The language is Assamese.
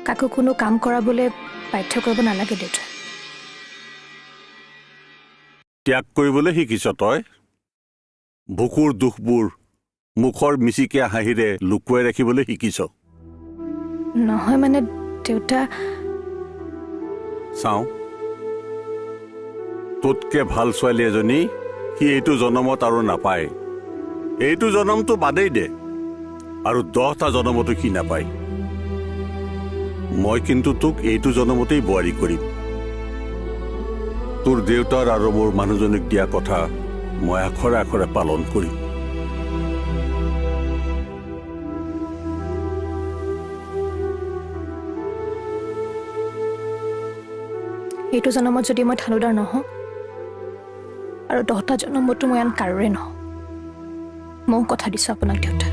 কাকো কোনো কাম কৰাবলৈ বাধ্য কৰিব নালাগে দেউতা। ত্যাগ কৰিবলৈ শিকিছ তই? বুকুৰ দুখবোৰ মুখৰ মিচিকীয়া হাঁহিৰে লুকুৱাই ৰাখিবলৈ শিকিছ? নহয় মানে দেউতা। চাওঁ, তোতকে ভাল ছোৱালী এজনী সি এইটো জনমত আৰু নাপায়। এইটো জনমটো বাদেই দে, আৰু 10টা জনমতো সি নাপায়। মই কিন্তু তোক এইটো জনমতেই বোৱাৰী কৰিম। তোৰ দেউতাৰ আৰু মোৰ মানুহজনীক দিয়া কথা মই আখৰে আখৰে পালন কৰিম। এইটো জনমত যদি মই থানুদাৰ নহওঁ, আৰু 10টা জনমতো মই আন কাৰোৰে নহওঁ। ময়ো কথা দিছোঁ আপোনাক দেউতা।